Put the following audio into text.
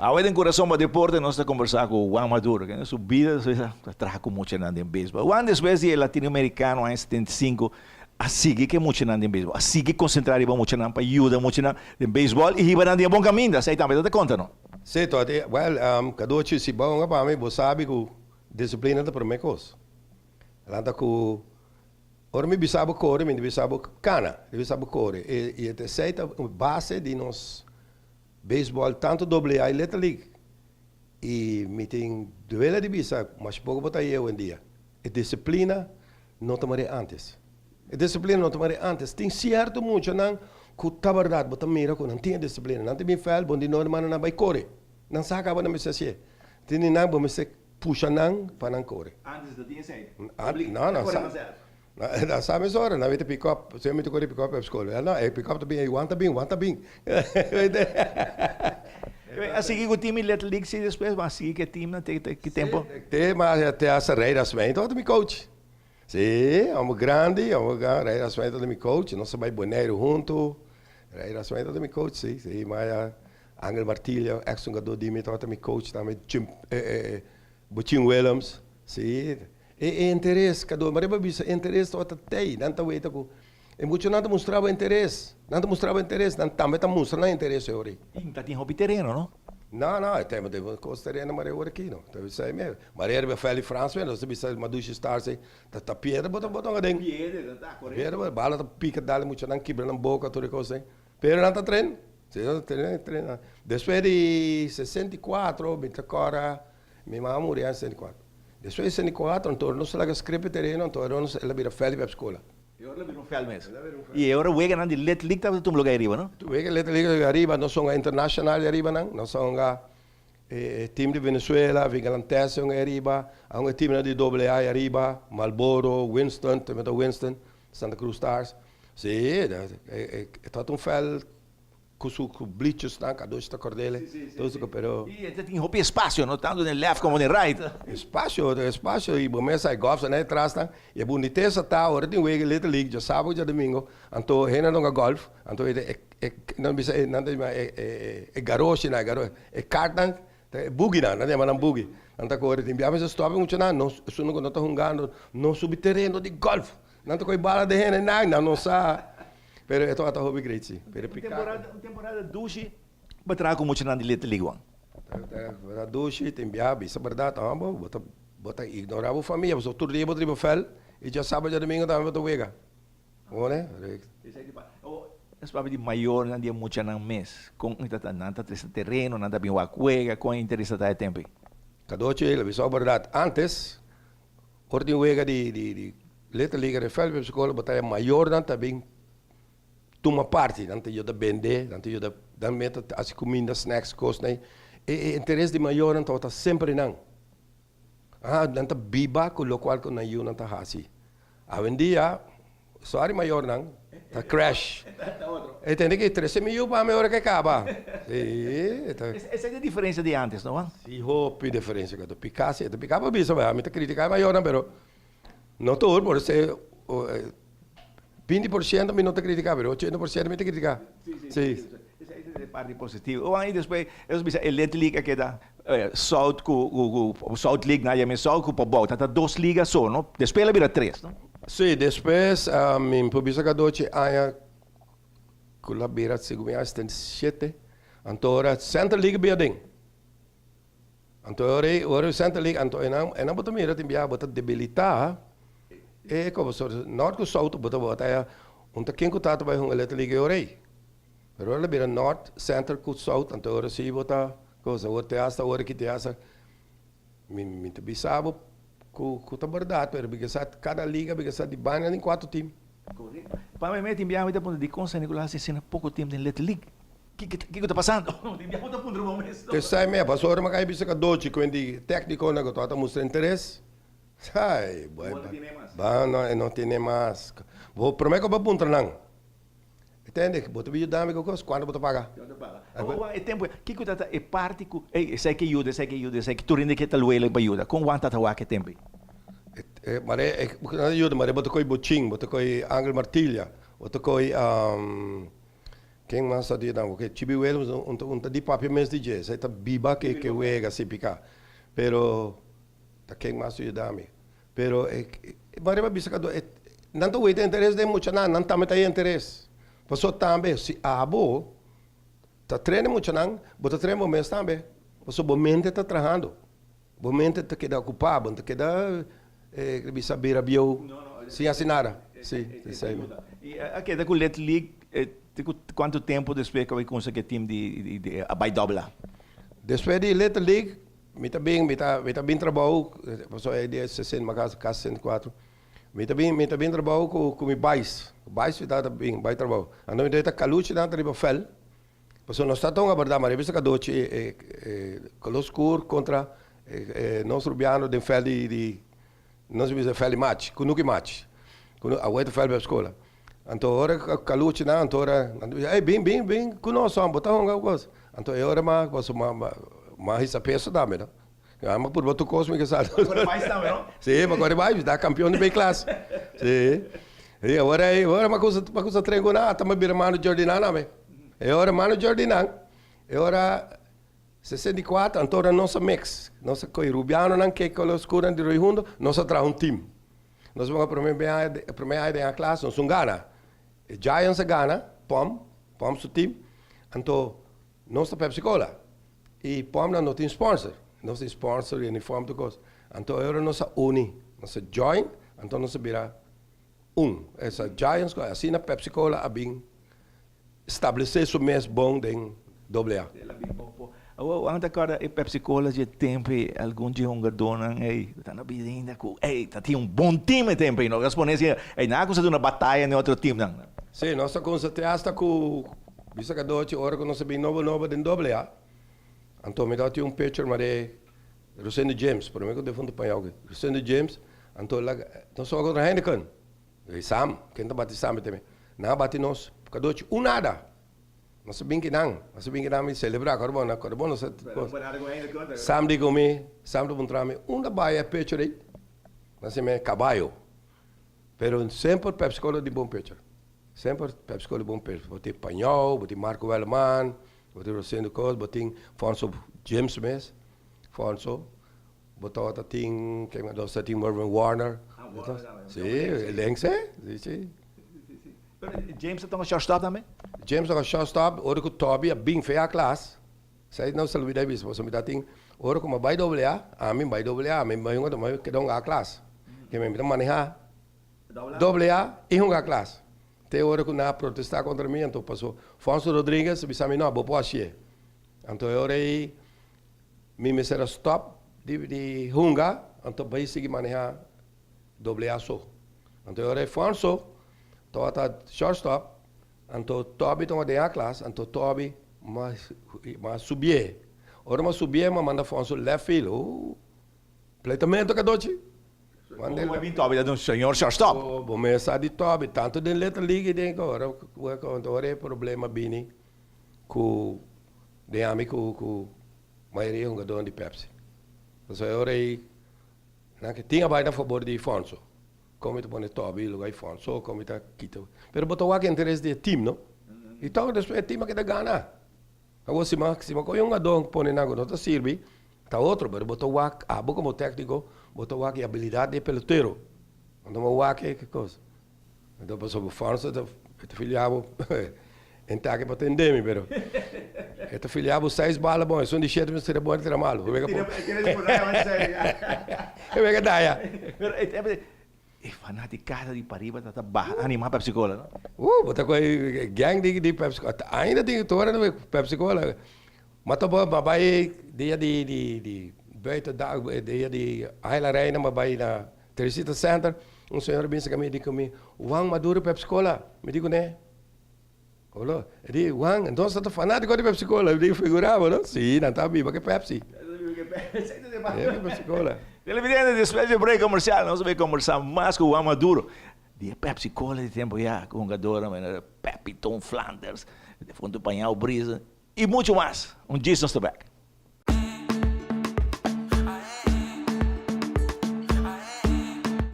Awe den Kurason pa Deporte nos ta kombersá ku Juan Maduro, kende su bida ta traha ku muchanan den beisbòl. Juan despues di e Latinoamericano aña 75 a sigui ku e muchanan den beisbòl, a sigui konsentrá riba muchanan pa yuda muchanan den beisbòl i hiba nan den e bon kaminda. Esei tambe ta ta konta no? Sí, Toti. Wèl, Kadochi, si bo a pa mi, bo sabi ku disiplina ta promé kos. Lanta ku ora mi bisa bo kore, mi ta bisa bo kana, mi ta bisa bo kore. I esei ta base di nos Beisbòl tantu doble A i Little League i mi tin duele di bisa masha poko bo ta haye awendia. E disiplina no ta mari antes. E disiplina no ta mari antes. Tin sierto muchanan ku ta bèrdat bo ta mira ku nan tin e disiplina. Nan ta bin vèlt bo di no manda nan bai kore. Nan sa kaba nan mester hasié. Tin di nan bo mester pusha nan pa nan kore. Antes no tin esei. No, nan sa. Nan sa mesora, nan wete pick up, si mi ta kore pick up ep skol. No, e pick up ta bin, e Juan ta bin, Juan ta bin. A sigui ku team i Little League si despues, bo a sigui ku e teamnan te ki tempo? Te mas te hasta Rey Rasmijn tabata mi coach. Si, homber grandi, homber grandi, Rey Rasmijn tabata mi coach, nos a bai Boneiru huntu. Rey Rasmijn tabata mi coach, si, si, mas Angel Martillo, ex hungador di mi tabata mi coach tambe, Jim, Buchin Willems, si. E e interes, kada ora bo bisa interes tabata tei, nan ta weta ku e muchanan ta mustraba interes, nan ta mustraba interes, nan tambe ta mustra nan interes e ora ei. I ta tin hopi tereno, no? No, no, e tempo tin kos tereno mara e ora aki no, ta bisa ei mes. Mara e riba Feli Frans mes, nos ta bisa Madushi Stars ei, ta ta piedra bo ta bo ta aden. Piedra, ta korekto. Piedra, bala ta pika dal e muchanan kibra nan boka tur e kos ei. Pero nan ta tren, si nan ta tren, tren. Despues di 64 mi ta kòrda Mi mama muri aña 64. Despues di 64 anto nos a laga scribi tereno anto ora nos el a bira veld di pep scola. E ora el a bira un veld mes. Y e ora weganan di Little League tabata tumba lugar ariba no? Wega Little League tabata ariba, nos a hunga international di ariba nan, nos a hunga e team di Venezuela, Vigilantes a hunga ariba, a hunga e teamnan di doble A ariba, Marlboro, Winston, tambe ta Winston, Santa Cruz Stars. Si, e tabata un veld. Cu su bleachers nan cadoshi ta cordele todo su pero. Y e ta tin hopi espacio no tanto den left como den right. Espacio espacio y bo mesa e golf nan atras nan y e bunitesa ta ora tin wega little league djasabado cu djadomingo anto hende nan hunga golf anto e e nan bisa e nan ta yama e e e garoshi nan e cart nan ta e buggy nan nan ta yama nan buggy nan ta core tin bia mester stop e muchanan no esun cu no ta hungando no subi tereno di golf nan ta coge bala den hende nan nan no sa. Pero e tabata hopi great si. Pero e pica. Un temporada dushi bo traha cu muchanan di Little League wan. Temporada dushi tin biaha bisa berdad homber bo ta bo ta ignora bo famia pasobra tur dia bo ta riba veld y djasabado djadomingo tambe bo ta wega. Hoor. Nos papia di mayornan di e muchanan mes con e ta ta nan ta trese tereno nan ta bin wak wega con e interesa ta e tempo ey. Cadochi lo bisa bo berdad antes Ora tin wega di di di Little League den veld pep skol bo ta e mayornan ta bin tuma parti, nan ta yuda bende, nan ta yuda nan mes ta hasi kuminda, snacks, kosnan. E e interes di mayornan tabata semper einan. Aha, nan ta biba ku lokual ku nan yunan ta hasi. Awendia Sorry mayornan, ta crash. E tende ki trece mi yu pa mi ora ke caba. Si, e ta. Esa e diferencia di antes, no Juan? Si, hopi diferencia cu ta pica si, e ta pica pa bisa, mi ta critica e mayornan pero no tur, por esey 20% mi no ta critica pero 80% mi ta critica. Si. Esa e parti positivo. Juan, y despues eos bisa e Little League a keda South cu South League nan a yama e South cu Pabou, ta dos liga so, no? Despues el a bira tres, no? Sí, despues mi por bisa cadochi aña cu la bira segun mi aña 77, anto ora Central League a bira aden. Anto ora ei, ora Central League, anto enan, enan bo ta mira tin biaha bo ta debilita e como so North cu South bo ta bo ta un ta ken cu ta ta bay hunga Little League e ora ei. Pero ora la bira North, Central cu South, anto ora si bo ta cosa, ora te hasta ora ki te hasta mi mi ta bisa bo Cu cu ta berdad pero mi sa cada liga mi sa di banda tin cuatro team. Correcto. Pa mi tin biaha mi ta puntra dicon San Nicolas tin asina poco team den Little League. Kico kico ta pasando? Tin biaha bo ta puntra bo mes. Esai mea pasobra mi a cay bisa cadochi cu di tecniconan cu tabata mustra interes. Ai Bo no tine mas. Ba no e no tine mas. Bo prome cu bo puntra nan. Entende? Bo ta bin yuda mi ku kos, kuantu bo ta paga? Kuantu ta paga? Ora wak e tempu ei, kiko ta ta e parti ku, ey, esei ke yuda, esei ke yuda, esei ke tur hende ke ta luele pa yuda. Kon wak ta ta wak e tempu ei? E, mare, e nan ta yuda, mare bo ta koy Bochin, bo ta koy Angel Martilia, bo ta koy, Ken mas ta di nan? Oke, Chibi Williams un ta un ta di papia mes di dje, esei ta biba ke ke wega si piká. Pero ta ken mas ta yuda mi? Pero e manera mi a bisa kado e nan ta weta interes den muchanan, nan tambe ta haya interes. Pasobra tambe si abo ta trene muchanan, bo ta trene bo mes tambe, pasobra bo mente ta trahando. Bo mente ta keda okupá, bo no ta keda bisa bira bieu sin hasi nada. Sí, esei mi. I a keda ku Little League te ku kuantu tempu despues ku a bai kumsa ku e tim di a bai Double A? Despues di Little League mi ta bin mi ta mi ta bin trabou pasobra e dia sesenta mas kasi kasi 64 mi ta bin mi ta bin trabou ku ku mi bais, bais mi tabata bin bai trabou anto mi ta ta kaluchinan ta riba vèlt. Pasobra nos ta tonga berdad, ma revista Cadochi e color scur contra nos rubiano den veld di nos bisa veld di match, kunuki match, awor ta veld di scola. Anto ora Caluchi nan, anto ora nan ta bisa, ey bin bin bin cu nos homber, bo ta hunga cu cos. Anto e ora ma pasobra ma ma hisa peso tambe no. Ma purba tur cos mi ke sa. Bo kore bais tambe no? Si, mi kore bais, mi ta campeon di B-klas. Si. I ora ora mi a cusa mi a cusa tren cu nan, ata mi a bira manager di nan tambe. E ora manager di nan, e ora 64, anto ora nos a mix, nos a coge rubianonan ke color oscuro di Rooi Hundo, nos a traha un team. Nos a ponga prome aña, prome aña den a klas, nos un gana. E Giants a gana, Pom, Pom su team, anto nos ta Pepsi Cola. I Pom nan no tin sponsor, nos tin sponsor, uniform, tur cos. Anto e ora nos a uni, nos a join, anto nos a bira un. Esa Giants, asina Pepsi Cola a bin Establece su mes bon den doble A. El a bin bon po. Awor wan ta corda e Pepsi Cola dje tempo ei, algun dje hungadornan ei ta na bida ainda cu ei ta tin un bon team e tempo ei, no ta pone asina ei nan a cuminsa duna bataya n'e otro teamnan. Si, nos ta cuminsa te hasta cu bisa cadochi ora cu nos a bin nobo nobo den doble A. Anto mi tabata tin un pitcher mare Rosendo James, prome cu defunto paña oki, Rosendo James, anto nos a wak contra Heineken. E Sam, ken ta bati Sam te mi? Nan a bati nos kadochi un nada. Nos a bin ki nan, nos a bin ki nan mi celebra, kor bon, kor bon nos a Sam di ku mi, Sam ta puntra mi, unda bai e pitcher ei? Nan si mi kabayo. Pero semper Pepsi Cola di bon pitcher. Semper Pepsi Cola di bon pitcher. Bo tin Pañou, bo tin Marco Welleman, bo tin Rosendo Cos, bo tin Fonso James mes, Fonso. Bo tabata tin, ken mas nos ta tin Mervin Warner. Ah, Warner tambe. Si, links eh, si, si. Pero James ta tonga shortstop tambe? James tonga shortstop, ora ku Toby a bin fe a klas, esei no sa lubida bisa, pasobra mi ta tin, ora ku mi a bai doble A, ami bai doble A, mi bai hunga, mi keda hunga a klas. Ke mi ta maneha doble A i hunga a klas. Te ora ku nan a protesta kontra mi, anto paso Fonso Rodriguez a bisa mi, no, bo por hasié. Anto e ora ei Mi mester a stop di di hunga anto bai sigui maneha doble A so. Anto e ora e Fonso tabata shortstop anto Toby tabata den a klas anto Toby mas mas subié. Ora mas subié m'a manda Fonso left field. Oh pleitamento kadochi. Como bo bin Toby ta un señor shortstop. Oh bo mes sa di Toby tanto den Little League y den ora ora e problema bini ku den ami ku ku mayoria hungadónan di Pepsi. Pasobra e ora ei nan ke tin a bai na fabor di Fonso. Kon mi ta pone Toby luga di Fonso, kon mi ta kita. Pero bo ta wak interes di e team no. I tòg despues e team a keda gana. Awor si mi si mi kohe un hungadó pone nan ku no ta sirbi ta otro, pero bo ta wak abo komo tèkniko bo ta wak e abilidat di e pelotero. Anto bo wak e kos. Anto pasobra Fonso ta e ta filia bo en taki pa tende mi pero e ta filia bo seis bala bon esun di shete mester tira bon e tira malo e wega e wega daya. Pero e fanaticada di pariba ta ta baha anima Pepsi Cola no? Bo ta kohe gang di di Pepsi Cola ainda tin tur ora Pepsi Cola ma ta bo bai dia di di di buiten dag dia di Island Reina ma bai na Teresita Center, un señora bin cerca mi y di cu mi, Juan Maduro Pepsi Cola. Mi di cu ne, Olo, e di, Juan, entonces ta fanatico di Pepsi Cola. Mi di, figura bo, no? Si, nan ta biba cu Pepsi. Biba cu Pepsi Cola. Televidente, despues di e break comercial, nos ta bay conversa mas cu Juan Maduro di e Pepsi Cola di tempo ya, cu hungadornan manera Pepi, Tom Flanders, Defunto Pañao Brisa y mucho mas. Un djis nos ta bek.